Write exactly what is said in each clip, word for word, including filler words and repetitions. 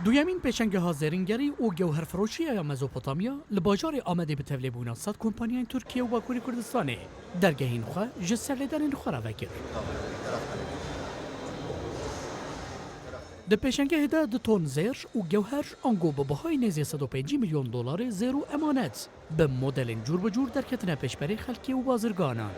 Duyemîn pêşengeha zêrîngerî û gewherfiroşiyê ya Mezopotamya li bajarê Amedê bi tevlêbûna sed kompanyayên Tirkiye û Bakurê Kurdistanê dergehên xwe ji serlêdanên xwe re vekir. Di pêşengehê de du ton zêr û gewher ango bi bihayî nêzî sed û pêncî milyon dolarê zêr û emanet bi modelên cûr bi cûr derketine pêşberî xelkê û bazirganan.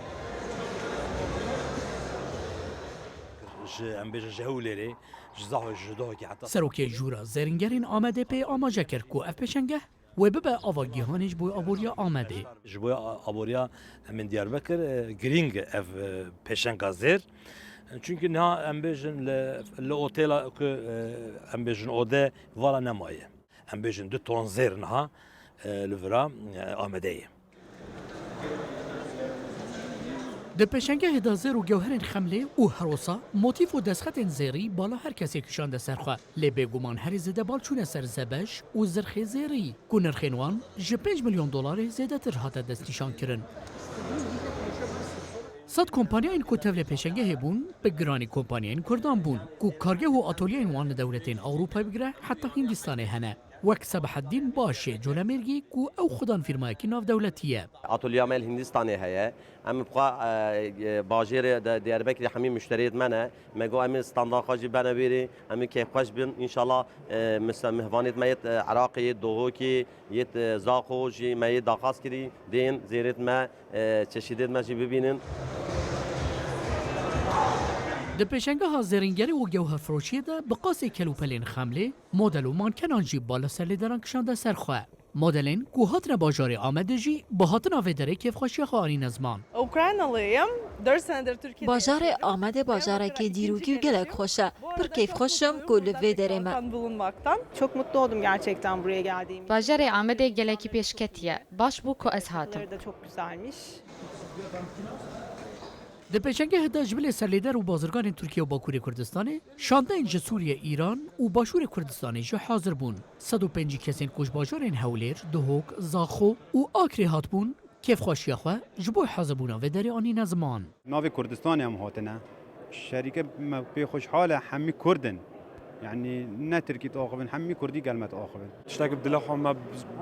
Ji, em bêjin, ji Hewlêrê, ji Zaxo, ji Duhokê heta Serokê Jûra Zêrîngerên Amedê pê amaje kir ku ev pêşengeh wê bibe ava gihanê ji bo aboriya Amedê. Ji bo a-, aboriya em ên Diyarbekir, e, girîng e ev, e, pêşenga zêr. Çunkî niha em bêjin li, li otêla ku, e, em bêjin ode vala nemaye. Em bêjin du ton zêr niha, e, li vira, e, Amedê ye. Di pêşengehê de zêr û gewherên xemlê û herwisa motîf û destxetên zêrî bala her kesê kişande ser xwe. Lê bêguman herî zêde bal çûne ser zebeş û zirxê zêrî, ku nirxên wan ji pênc milyon dolarê zêdetir hate destnîşankirin. Sed kompanyayên ku tevlê pêşengehê bûn, bi giranî kompanyayên Kurdan bûn, ku kargeh û atolyeyên wan li dewletên Ewropayê bigire heta Hindistanê hene. Wek Sebaheddîn Başê Colemêrgî, ku ew xudan fîrmayekî navdewletî ye. Atolyeya me li Hindistanê heye. Em bi xwe, e, e, bajêrê de Diyarbekirê hemî muşteriyêt me ne. Me got, em ê standa xwe jî bene vêrê, em ê kêfxweş bin. Înşallah, e, misa-, mihvanêt me yêt, e, Iraqê, yêt Dohokê, yêt, e, Zaxo jî me yê daxwaz kirî, dên zêrêt me, e, çeşîdêt me jî bibînin. Di pêşengeha zêrîngerî û gewherfiroşiyê de bi qasê kelûpelên xemlê, model û mankenan jî bala serlêderan kişande ser xwe. Modelên ku hatine bajarê Amedê jî bi hatina vê derê kêfxweşiya xwe anîne ziman. Ukraynalıyım. Dört senedir Türkiye'de Bajarê yaşıyorum. Amedê bajarekî dîrokî û gelek xweş e. Pir kêfxweş im ku li vê derê me. Bulunmaktan. Çok mutlu oldum gerçekten buraya geldiğim için. Bajarê Amedê gelekî pêşketî ye. Baş bû ku ez hatim. Bunları da çok güzelmiş. Di pêşengehê de ji bilî serlêder û bazirganên Tirkiye û Bakurê Kurdistanê, şandeyên ji Sûriye, Îran û Başûrê Kurdistanê jî hazir bûn. Sed û pêncî kesên ku ji bajarên Hewlêr, Duhok, Zaxo û Akrê hatibûn, kêfxweşiya xwe ji bo hazirbûna vê derê anîne ziman. Navê Kurdistanê em hatine. Şerîke me pê xweşhal e, hemî Kurd in. Yanî ne Tirkî diaxivin, hemî Kurdî gel me diaxivin. Tiştek bi dilê xwe me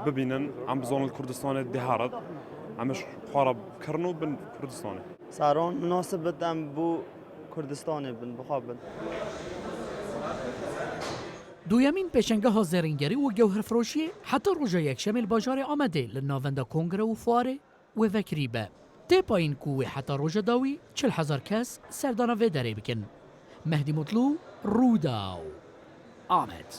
bibînin, em bizanin li Kurdistanê diherin. Em ji xwe re kirin û bin Kurdistanê. Saron munasib bit em bo Kurdistanê bin, bi xwe bin. Duyemîn pêşengeha zêrîngerî û gewherfiroşiyê heta roja Yekşemê li bajarê Amedê li Navenda Kongre û Fuarê wê vekirî be. Tê payîn ku wê heta roja dawî çil hezar kes serdana vê derê bikin. Mehdî Mutlu, Rûdaw, Amed.